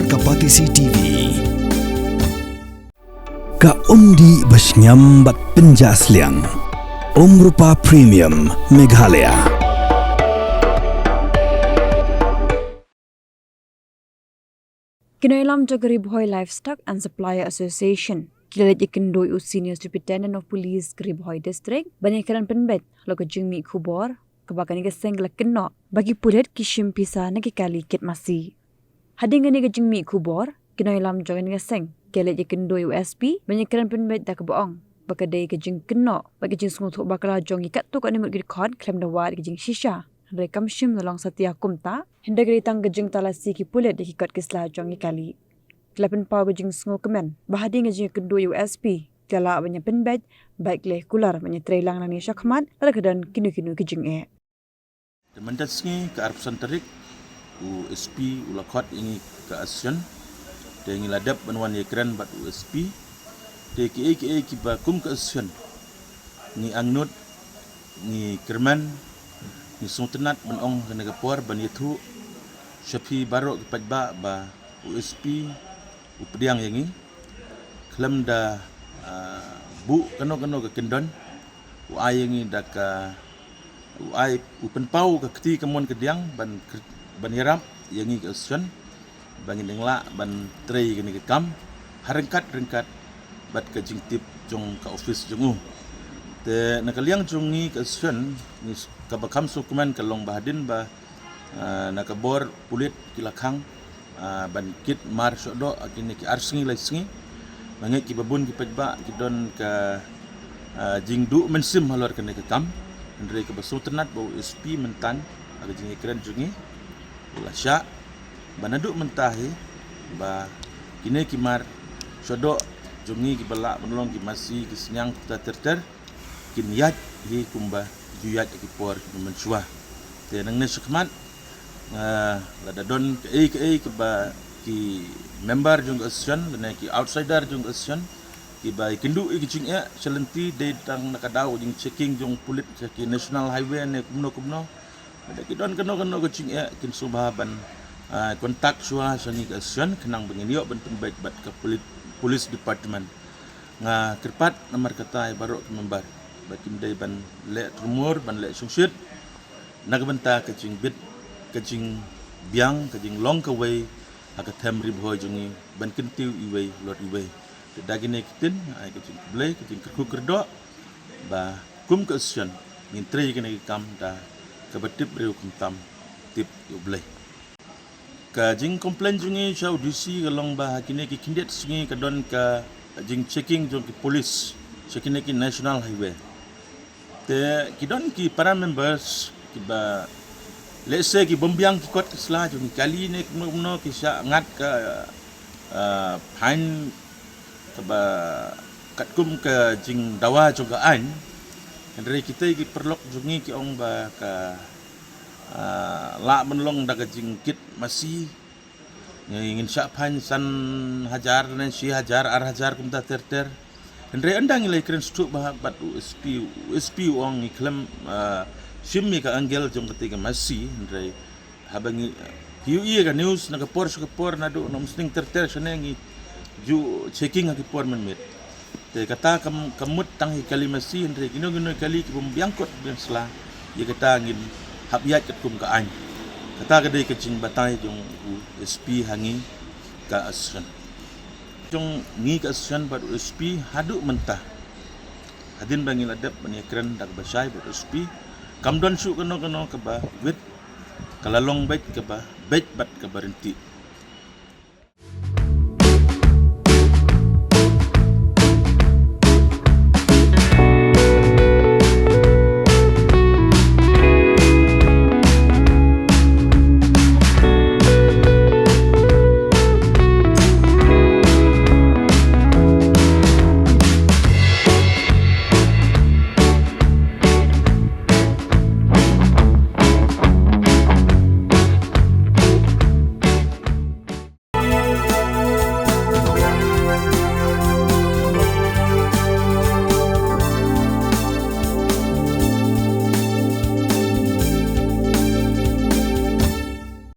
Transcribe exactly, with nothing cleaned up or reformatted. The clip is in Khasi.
Ka Batesi T V. Ka umdih ba shngiam bad pynjah sliang. Umrupa Premium Meghalaya. Ki nongïalam jong ka Ri Bhoi Livestock and Supplier Association ki la leit ïakynduh ïa u Senior Superintendent of Police ka Ri Bhoi District ban ïakren pynbeit halor ka jingmih khubor kaba kane ka seng ka la kynnoh ba ki pulit ki shim pisa na ki kali kit masi. Hadien kane ka jingmih khubor, ki nongïalam jong kane ka seng ki la leit ïakynduh ïa u S P ban ïakren pynbeit da kaba ong ba ka dei ka jingkynnoh bad ka jingsngewthuh bakla jong ki katto katne ngut ki dkhot khlem da wad ka jingshisha. Hynrei kam shym la long satia kumta, hynrei ka dei tang ka jingtalasi ki pulit ïa ki kot ki sla jong ki kali. Ki la pynpaw ka jingsngewkmen ba hadien ka jingïakynduh ïa u S P ki la lah ban ïapynbeit bad ki la kular ban ïatrei lang nangne shakhmat lada ka don kino kino ki jingeh. Te mynta sngi ka arphew san tarik u S P u la khot ïa ngi ka association. Te ngi la dep ban wan ïakren bad u S P. Te kiei kiei kiba kum ka association ngi angnud, ngi kyrmen, ngi sngewtynnat ban ong ha kane ka por ban ïathuh sha phi baroh ki paidbah ba u S P u pdiang ïa ngi khlem da, ah, buh kano kano ka kyndon. U ai ïa ngi da ka, u ai, u pynpaw ka kti kamon kadiang ban kr-, ban ïarap ïa ngi ka association ba ngin ïeng lah ban trei kane ka kam ha ryngkat ryngkat bad ka jingtip jong ka office jong u. Te na ka liang jong ngi ka association ngi s-, kaba kham sngewkmen ka long ba hadien ba, ah, na ka bor pulit ki la khang, ah, ban kit mar shoh doh ha kine ki ar sngi lai sngi. Nga ngeit kiba bun ki paidbah ki don ka, ah, jingduh mynsiem halor kane ka kam. Hynrei kaba sngewtynnat ba u S P mynta ha ka jingïakren jong ngi u la shah ba naduh mynta hi ba kine ki mar shoh doh jong ngi kiba lah ban long ki masi ki sniang kumta ter ter kin ïaid hi kumba ju ïaid ha ki por kiba mynshuwa. Te nangne shakhmat, ah, lada don kaei kaei kiba ki member jong ka association lane ki outsider jong ka association kiba ïakynduh ïa ki jingeh sha lynti, dei tang na ka daw jingchecking jong pulit sha ki national highway ne kumno kumno. Lada ki don kano kano ka jingeh kin sngewbha ban, ah, contact shuwa sha ngi ka association khnang ba ngin ïoh ban pynbeit bad ka poli-, police department. Nga kyrpad namar kata ïa baroh ki member ba kim dei ban leh trumor, ban leh shongshit na ka bynta ka jingbit, ka jingbiang, ka jinglong kawei ha ka them Ri Bhoi jong ngi ban kyntiew iwei halor iwei. Te da kine ki ktien ai ka jingkhublei, ka jingkyrkhu kyrdoh ba kum ka association ngin trei kane ka kam da kaba tip briew khamtam tip ïa U Blei. Ka jingcomplain jong ngi sha u D C ka long ba ha kine ki khyndiat sngi ka don ka jingchecking jong ki police sha kine ki national highway. Te ki don ki para members kiba lehse ki bym biang ki kot ki sla jong ki kali ne kumno kumno ki shah ngat ka, ah, fine kaba katkum ka jingdawa jong ka aiñ. Hynrei kita ki paralok jong ngi ki ong ba ka, ah, lah ban long da ka jingkit masi. Ngi, ngin shah fine san hajar ne shi hajar, ar hajar kumta ter ter. Hynrei ynda ngi la ïakren shuh bha bad u S P, u S P u ong ngi khlem, ah, shim ïa ka angle jong kata ka masi, hynrei haba ngi, ki ïohi ïa ka news na ka por sha ka por naduh na umsning ter ter shane ngi ju checking ha ki por mynmiet. Te kata kam, kam mut tang ïa ki kali masi, hynrei kino kino ki kali ki bym biang kot biang sla, ïa kata ngin hap ïaid katkum ka aiñ. Kata ka dei ka jingbatai jong u S P ha ngi ka association. Jong ngi ka association bad u S P haduh mynta, hadien ba ngi la dep ban ïakren da kaba shai bad u S P, kam don shuh kano kano kaba wit, ka la long beit kaba beit bad kaba ryntih.